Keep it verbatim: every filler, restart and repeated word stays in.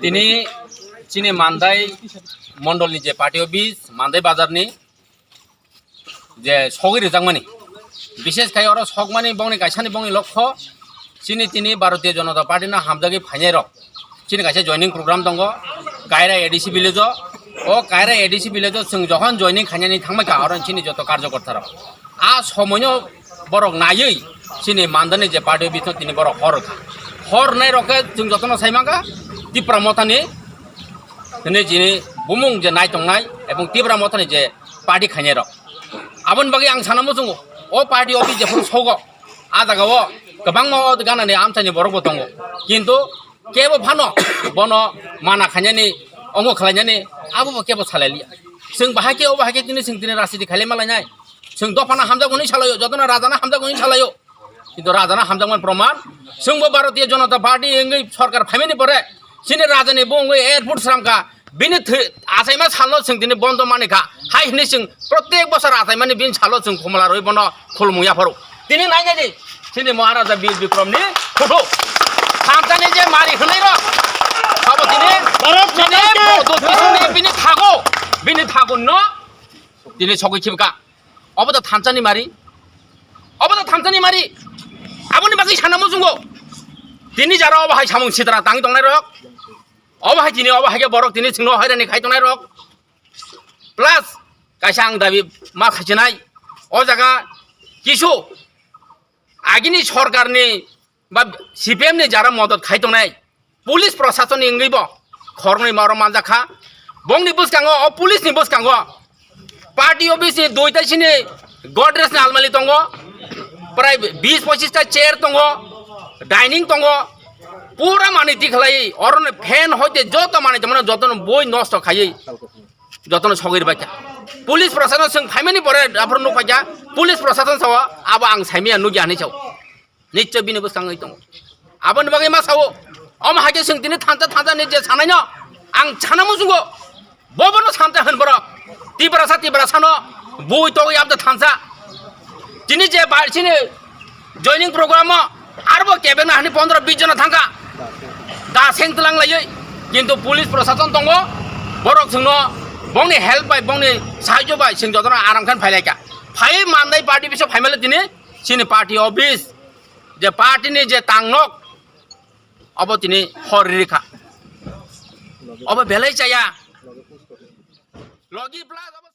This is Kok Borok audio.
Tini chini Mandai mondolni je party office, Mandai bazarni je sogwi rwjakmani, bishes khai oro sokmani bongni kaisani bongni lokho, chini tini Bharatiya Janata Party no hamjagwi phainai rok. Chini kaisa joining program tongo Kaira A D C village o. O Kaira A D C village o chwng jokhon joining khainani thangbai kha, oro chini joto karjokorta rok a somoino borok naiwi chini Mandani je party office no tini borok hor rwkha. Hor nai rok khe chwng jotono sai mankha Tipra Mothani hwnwi chini bumung je nai tongnai ebong Tipra Mothani je party khainai rok. Aboni bagwi ang sana muchungo, o party office jephuru sogo, a jaga o kwbangma o ganani amchaini borok bo tongo, kintu kebo phano bono mana khainani, ongo khlainani, abo bo kebo salailia. Chwng bahai khe, o bahai khe tini chwng tini rajniti khailai malainai. Chwng dophano hamjak hwnwi salaio, jotono rajano hamjak hwnwi salaio. Kintu rajano hamjakmani proman, chwngbo Bharatiya Janata Party wngwi sorkar phaimani pore, chini rajani bo wngwi airport sramkha, bini thwi-, achaima salno chwng tini bondo manikha, hai hwnwi chwng protek bosor achaimani bini salo chwng khumla rwi bono khulumung yapharo. Tini nainai di, chini Maharaja Bir Bikramni photo. Thanchani je mari hwnwi rok, abo tini, Bharat tini Matar ki bo dotishoni bini thago, bini thagunno tini sogwi khibka. Obo da thanchani mari. Obo da thanchani mari. Aboni bagwi sana muchungo. Tini jara obo hai samung sitra tang tongnai rok. Obo hai tini, obo hai khe borok tini chwngno hairani khai tongnai rok. Plus kaisa ang dabi ma khachinai. O jaga kisu agini sorkarni ba C P M ni jara modot khai tongnai. Police prosason ni wngwi bo khoroknwi ma oro manjak kha. Bongni bwskango, o police ni bwskango party office ni duita sini Godrej ni almali tongo, prai bis pochis ta chair tongo, dining tongo, pura manwi tikhlai oro no fan hoite joto manwi tongmani joto no boi nosto khaiwi joto no sogwi rwbaikha. Police prosason chwng phaimani pore aphuru nukphaikha, police prosason sao abo ang saimaya nukya hinwi sao. Nichoi bini bwskangwi tongo. Aboni bagwi ma sao, omo hai khe chwng tini thansa thansa ni je sanaino ang sana muchungo. Bobono thansa hwn borok. Tiprasa Tiprasano bui togwi abda thansa. Tini je bar chini joining program o arbo kebengna hani pondro bis jona thangkha. Da seng tlang laiwi. Kintu police prosason tongo. Borok chwngno bongni help bai, bongni sahajyo bai chwng jotono aram khan phailaikha. Phai Mandai party biso phaimale tini chini party office. Je party ni je tangnok, obo tini hor riri kha. Obo belai chaya. Logi plus obo